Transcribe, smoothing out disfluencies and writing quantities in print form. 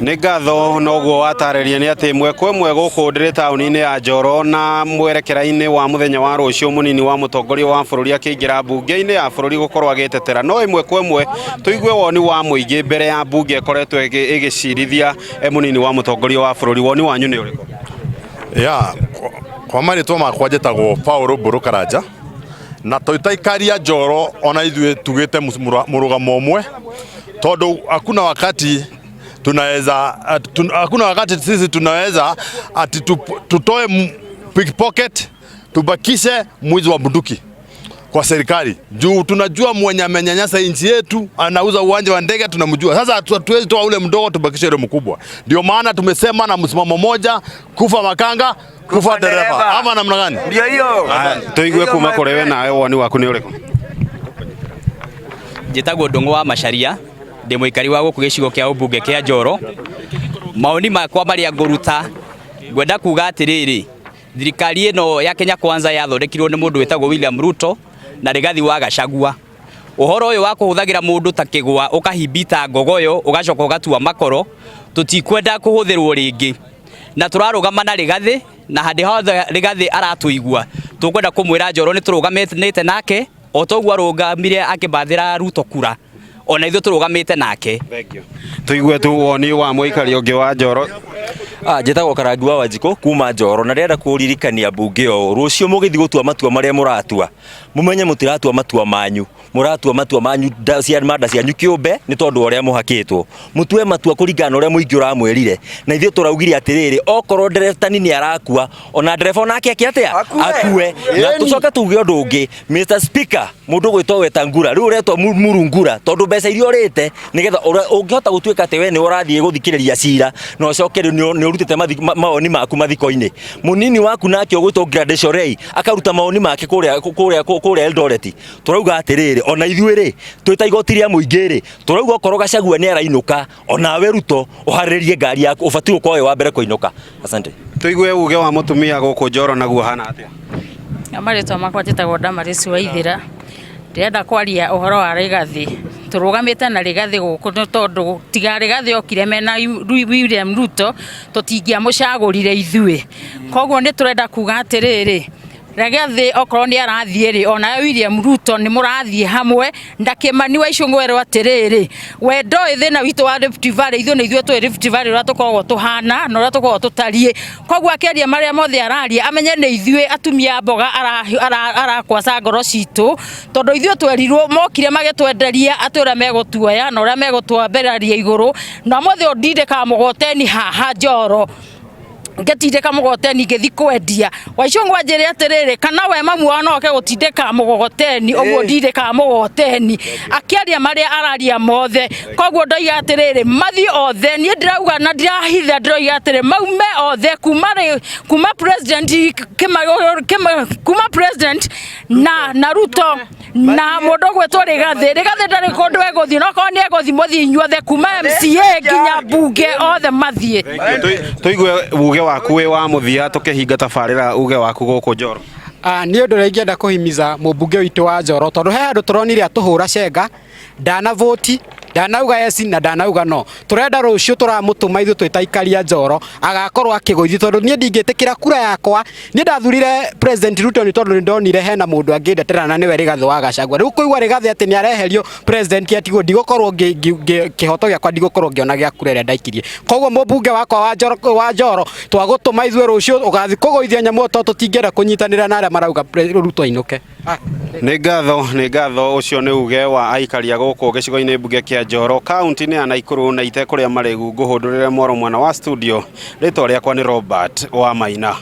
Nĩ ngatho noguo watarĩria nĩ atĩ ĩmwe kwa ĩmwe gũkũ ndĩrĩ taũni-inĩ ya Njoro na mwerekera-inĩ wa mũthenya wa rũciũ mũnini wa mũtongoria wa bũrũri akĩingĩra mbunge-inĩ ya bũrũri gũkorwo agĩtetera no ĩmwe kwa ĩmwe tũigue woni wa mũingĩ mbere ya mbunge ĩkoretwo ĩgĩcirithia mũnini wa mũtongoria wa bũrũri. Woni wanyu nĩ ũrĩkũ? Ya, kwa marĩtwa makwa njĩtagwo Paul Mbũrũ Karanja na twĩ ta aikari a Njoro ona ithuĩ tugĩte mũrũgamo ũmwe tondũ hakuna wakati tunaweza hakuna wakati sisi tunaweza ati tutoe pickpocket tubakishe mwizi wa bunduki kwa serikali juu tunajua mwenye amenyanyasa nchi yetu anauza uwanja wa ndege tunamjua. Sasa hatuwezi toa ule mdogo tubakishe ule mkubwa. Ndio maana tumesema na msimamo moja, kufa makanga kufa dereva, ama namna gani? Ndio hiyo. Tũigue kuma kũrĩ we nawe woni waku nĩ ũrĩkũ? Njĩtagwo Ndũng'ũ wa Macharia, ndĩ mũikari wa gũkũ gĩcigo kĩa ũmbunge kĩa Njoro. Maoni makwa marĩa ngũruta, ngwenda kuga atĩrĩrĩ, thirikari ĩno ya Kenya Kwanza yathondekirwo nĩ mũndũ wĩtagwo William Ruto na Rigathi wa Gachagua. Ũhoro ũyũ wa kũhũthagĩra mũndũ ta kĩgwa ũkahimbita ngogoyo ũgacoka ũgatua makoro, tũtikwenda kũhũthĩrwo rĩngĩ. Na tũrarũgama na Rigathi na handĩ hothe Rigathi aratũigua tũkwenda kũmwĩra Njoro nĩ tũrũgamĩte nake o toguo arũgamire akĩmbathĩra Ruto kura, ona ithuĩ tũrũgamĩte nake. Tũigue tu woni wa mũikari ũngĩ wa Njoro. Njĩtagwo Karangi wa Wanjikũ kuma Njoro na ndĩrenda kũririkania mbunge ũũ rũciũ mũgĩthiĩ gũtua matua marĩa mũratua mũmenye mũtiratua matua manyu, mũratua matua manyu manda cianyu kĩũmbe nĩ tondũ wa ũrĩa mũhakĩtwo. Mũtue matua kũringana na ũrĩa mũingĩ ũramwĩrire, na ithuĩ tũraugire atĩrĩrĩ, okorwo nderetani nĩ arakua ona ndereba onake eke atĩa? Akue. Na tũcoke tuge ũndũ ũngĩ, Mr Speaker, mũndũ ũgwĩtwo Wetangula rĩu ũretwo Murungura tondũ mbeca iria ũrĩte nĩgetha ũngĩhota gũtuĩka atĩ we nĩwe ũrathiĩ gũthikĩrĩria cira na ũcoke rĩu nĩ ũrutĩte mawoni maku mathiko-inĩ. Mũnini waku nake ũgwĩtwo Gladys Shollei akaruta mawoni make kũrĩa Eldoret. Tũrauga atĩrĩrĩ, ona ithuĩ rĩ twĩ ta igoti rĩa mũingĩ rĩ, tũrauga okorwo Gachagua nĩ arainũka, onawe Ruto ũharĩrĩrie ngari yaku, ũbatiĩ gũkorwo wĩ wa mbere kũinũka. Asante. Tũigue uge wa mũtumia gũkũ Njoro naguo hana atĩa? Marĩtwa makwa njĩtagwo Damaris Waithĩra. Ndĩrenda kwaria ũhoro wa Rigathi. Tũrũgamĩte na Rigathi gũkũ nĩ tondũ tiga Rigathi okire mena William Ruto tũtingĩamũcagũrire ithuĩ. Koguo nĩ tũrenda kuga atĩrĩrĩ, Rigathi okorwo nĩ arathiĩ rĩ, onawe William Ruto nĩ mũrathiĩ hamwe na Kĩmani wa Icũng'wa erwo atĩrĩrĩ, we ndoĩ thĩna witũ wa Rift Valley, ithuĩ nĩ ithuĩ tũĩ Rift Valley ũrĩa tũkoragwo tũhana na ũrĩa tũkoragwo tũtariĩ. Koguo akĩaria marĩa mothe araria amenye nĩ ithuĩ atumia a mboga arakwaca ngoro citũ, tondũ ithuĩ twerirwo mokire magĩtwenderia atĩ ũrĩa megũtuoya na ũrĩa megũtwambĩrĩria igũrũ, na ũmũthĩ ũyũ ndindĩkaga mũgoteni haha Njoro ngĩtindĩka mũgogoteni ngĩthi kwendia. Waicũng'wa anjĩre atĩrĩrĩ, kana we mamu wao no oke gũtindĩka mũgogoteni ũguo ndindĩkaga mũgogoteni, akĩaria marĩa araria mothe. Koguo ndoiga atĩrĩrĩ, mathiĩ othe, niĩ ndĩrauga na ndirahitha, ndĩroiga atĩrĩ, maume othe kuma president kuma president na Ruto na mũndũ ũgwĩtwo Rigathĩ. Rigathĩ ndarĩ kũndũ egũthiĩ, no korwo nĩ egũthiĩ mũthiĩ inyuothe kuma MCA nginya mbunge othe mathiĩ. Tũigue uge waku wĩ wa mũthia tũkĩhinga tabarĩra, uge waku gũkũ Njoro. Niĩ ũndũ ũrĩa ingĩenda kũhimiza mũmbunge witũ wa Njoro, tondũ he handũ tũronire atũhũra cenga, ndanavoti, ndanauga yes na ndanauga no. Tũrenda rũciũ tũramũtũma ithuĩ twĩ ta aikari a Njoro, agakorwo akĩgũithio, tondũ niĩ ndingĩtĩkĩra kura yakwa. Niĩ ndathurire President Ruto nĩ tondũ nĩ ndonire hena mũndũ angĩndetera na nĩwe Rigathĩ wa Gachagua. Rĩu kũigua Rigathĩ atĩ nĩ areherio president atigwo, ndigũkorwo kĩhoto gĩakwa ndigũkorwo ngĩona gĩa kura ĩrĩa ndaikirie. Koguo mũmbunge wakwa wa Njoro twagũtũma ithuĩ rũciũ ũgathiĩ kũgũithia nyamũ tondũ tũtingĩenda kũnyitanĩra na arĩa marauga Ruto ainũke. Nĩ ngatho, nĩ ngatho. Ũcio nĩ uge wa aikari a gũkũ gĩcigo-inĩ mbunge kĩa Njoro, kaunti-inĩ ya Nakuru na itekũrĩa marĩgu ngũhũndũrĩre mwaro mwena wa studio. Rĩtwa rĩakwa nĩ Robert wa Maina.